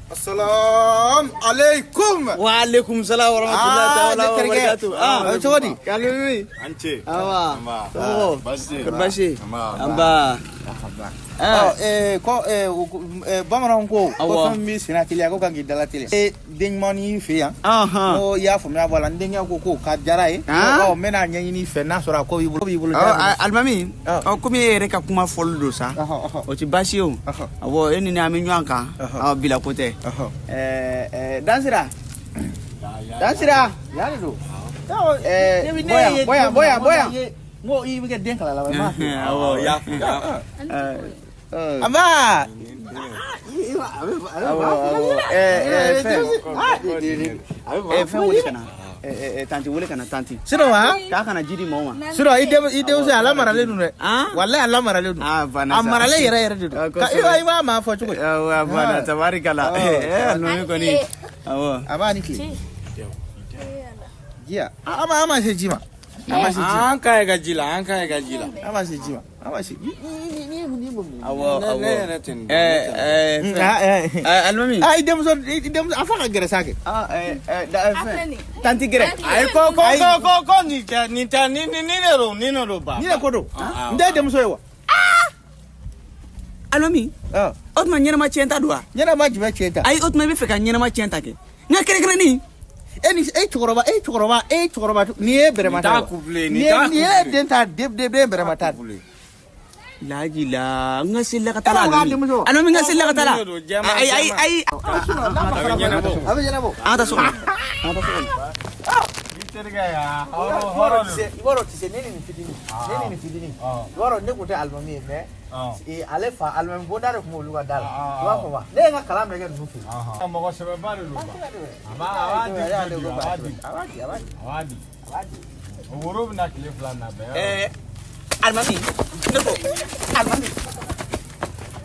Assalamu alaikum. Wa alaikum salam wa rahmatullahi ta'ala wa barakatuh. Ah, cogo di? Kalimi. An ce. Awa. Amba. Basi. Basi. Amba. Ko bamananw ko ko fɛn min senna teliya ko kan k'i dala teliya. Den ɲuman y'i fɛ yan. Ko i y'a faamuya bɔ a la n denkɛ ko k'o ka diyara ye. Ɔ n bɛna ɲɛɲini i fɛ n'a sɔrɔ a ko b'i bolo. Alimami, komi e yɛrɛ ka kuma fɔli don sa, o ti baasi ye o. Awɔ, e ni ne an bɛ ɲɔgɔn kan, bila ko tɛ. Dansira. Dansira. Yan de don. Boyan, boyan, boyan, boyan. N ko i bɛ kɛ den kala laban ye. Awɔ, ya. Amba. Awɔ, awɔ. Fɛn. Fɛn wele ka na. Tanti wele ka na tanti. Sinon wa? K'a kana ji di mɔgɔw ma. Sinon i denmuso a lamaralen don dɛ. Walahi a lamaralen don. Ah, banna A sa. maralen yɛrɛ yɛrɛ de don. I b'a maa fɔ cogo di? Awɔ, a banna tabarikala. Alimami kɔni. Awɔ. A b'a ni tile. Jiya. A ma se ji ma. An ka ye ka ji la, an ka ye ka ji la. A ma se ji ma. A ma se. Awɔ, awɔ. Ne yɛrɛ tɛ nin Fɛn. Alimami. Ah, i denmuso a f'a ka gɛrɛ sa kɛ. Fɛn. Tanti gɛrɛ. Ayi ko ko ko ko ko nin tɛ nin tɛ nin nin de don nin de don ba. Ni de ko don. N tɛ denmuso ye wa? Alimami. O tuma ɲɛnama tiɲɛ ta don wa? Ɲɛnama jumɛn tiɲɛ ta? Ayi, o tuma i bɛ fɛ ka ɲɛnama tiɲɛ ta kɛ. N ka kɛrɛnkɛrɛnnin. E ni e cɛkɔrɔba e cɛkɔrɔba e cɛkɔrɔba nin ye bɛrɛma ta ye. Nin t'a couple nin t'a couple. Nin ye den ta den bɛrɛma ta. Laji la n ka selila ka taa la alimami. Alimami n ka selila ka taa la. Ayi ayi ayi. A bɛ ɲɛnabɔ. An ka taa so kɔnɔ. An ka taa so kɔnɔ. I terikɛ ya hɔrɔn I b'a dɔn ti se ne ni nin fitinin ne ni nin fitinin i b'a dɔn ne kun tɛ alimami ye mais ale fa alimami bonda de tun b'olu ka da la i b'a fɔ wa ne ye n ka kalan bɛɛ kɛ ninnu fɛ yen. Mɔgɔ sɛbɛba de don ba. A b'a di a b'a di a b'a di a b'a di a b'a di o woro bɛna tile fila na bɛɛ. Alimami ne ko alimami.